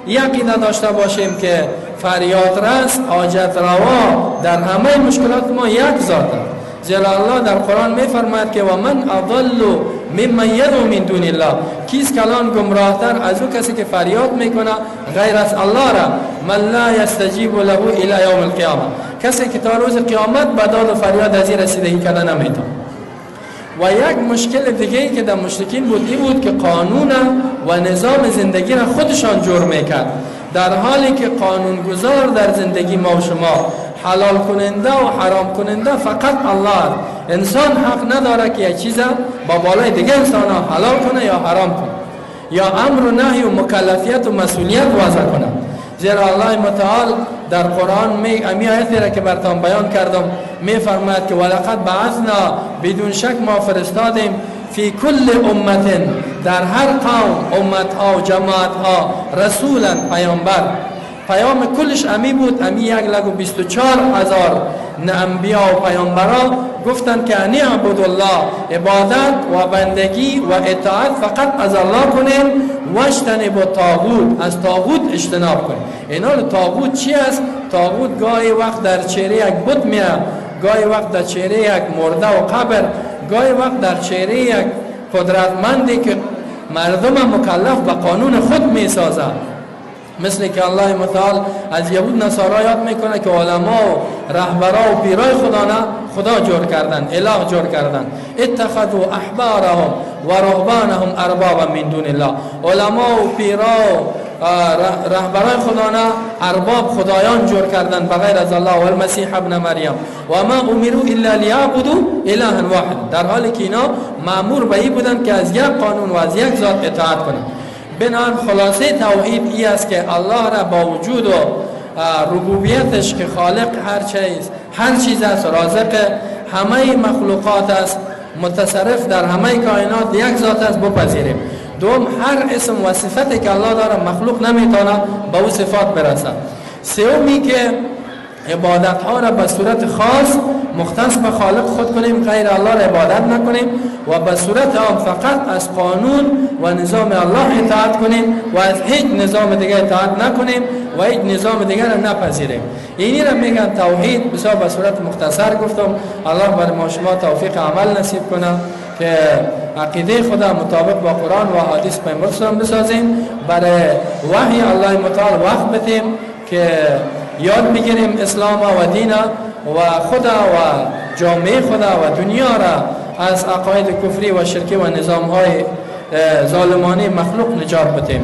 یک عقیده داشته باشیم که فریاد رس، حاجت روا در همه مشکلات ما یک ذات است. زیرا الله در قرآن میفرماید که و من اضل ممن یدعو من دون الله، کیست کلان گمراهتر از او کسی که فریاد میکنه غیر از الله را، من لا یستجیب له الی یوم القیامه، کسی که تا روز قیامت به داد و فریاد از این رسیدگی کرده نمیتونه. و یک مشکل دیگه ای که در مشرکین بود این بود که قانون و نظام زندگی را خودشان جور میکرد، در حالی که قانونگذار در زندگی ما و شما، حلال کننده و حرام کننده فقط الله است. انسان حق نداره که یک چیز با بالای دیگه انسان ها حلال کنه یا حرام کنه، یا امر و نهی و مکلفیت و مسئولیت وضع کنه. زیرا الله متعال در قرآن امی آیتی را که برتان بیان کردم می فرماید که ولقد بعثنا، بدون شک ما فرستادیم، فی کل امت، در هر قوم، امت ها و جماعت ها، رسولا، پیامبر. پیام کلش امی بود، امی 1,24,000 انبیا و پیامبرا گفتند که ان اعبدوا الله، عبادت و بندگی و اطاعت فقط از الله کنیم، واجتنبوا الطاغوت، از طاغوت اجتناب کنیم. اینا طاغوت چی است؟ طاغوت گاهی وقت در چهره یک بت میاد، گاهی وقت در چهره یک مرده و قبر، گاهی وقت در چهره یک قدرتمندی که مردم مکلف به قانون خود میسازد. مثل که الله متعال از یهود نصارا یاد میکنه که علما و رهبرا و پیرای خدا نه خدا جور کردن، اله جور کردن. اتخذوا احبارهم و رهبانهم اربابا من دون الله. علما و پیرا و رهبرای خدا نه ارباب خدایان جور کردن بغیر از الله، و المسیح ابن مریم و ما امروا الا لیعبدوا الها واحد، در حالی که اینا مامور به این بودن که از یک قانون و از یک ذات اطاعت کنند. بنابراین خلاصه توحید ای است که الله را با وجود و ربوبیتش که خالق هر چیز است، رازق همه مخلوقات است، متصرف در همه کائنات یک ذات است، بپذیریم. دوم، هر اسم و صفتی که الله داره مخلوق نمیتونه به او صفات برسه. سومی که عبادت ها را به صورت خاص مختص به خالق خود کنیم، غیر الله را عبادت نکنیم و به صورت عام فقط از قانون و نظام الله اطاعت کنیم و از هیچ نظام دیگه اطاعت نکنیم و هیچ نظام دیگر را نپذیریم. اینی را میگن توحید. بسیار به صورت مختصر گفتم. الله بر ما شما توفیق عمل نصیب کنه که عقیده خدا مطابق با قرآن و حدیث پیامبر بسازیم، برای وحی الله متعال وقت بدیم که یاد بگیریم اسلام و دین و خدا و جامعه خدا و دنیا را از عقاید کفری و شرکی و نظام های ظالمانه مخلوق نجات بدیم.